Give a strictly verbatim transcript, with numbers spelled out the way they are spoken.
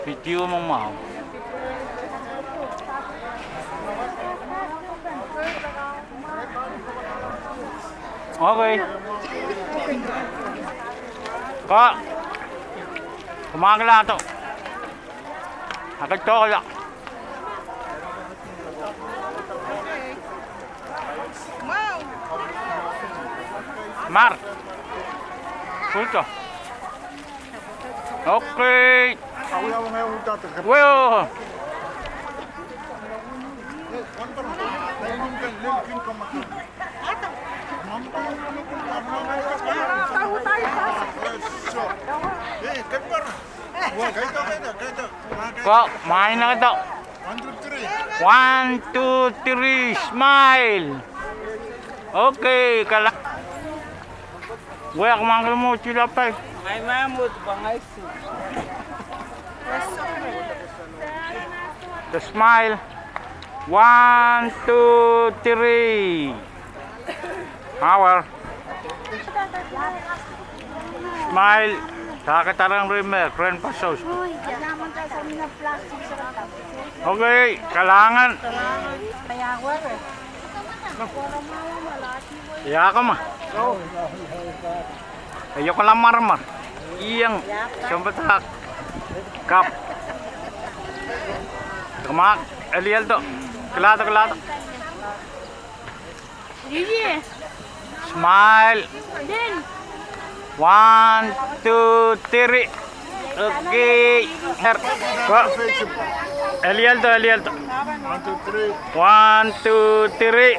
Video me mwahu. Okay. Ko. Kumwail kilahdo. Ake tohla. Mar. Kulto. Okay. Weo. Ko, main nangdo. One, two, three, smile. Okay, kala. Wek mangel mo tila pai. Ngai ma mo tu pangai su. The smile. One, two, three. Power. Smile. Dahke tarang rih me, kren pasos. Okay, kalahngan. Ia kama. Ia kala maramar. Iang. Sompata. Kap. Kama. Eliel to. Kilahdo, kilahdo. Smile. One, two, three. Okay. Ko. Eliel to, eliel to. One, two, three.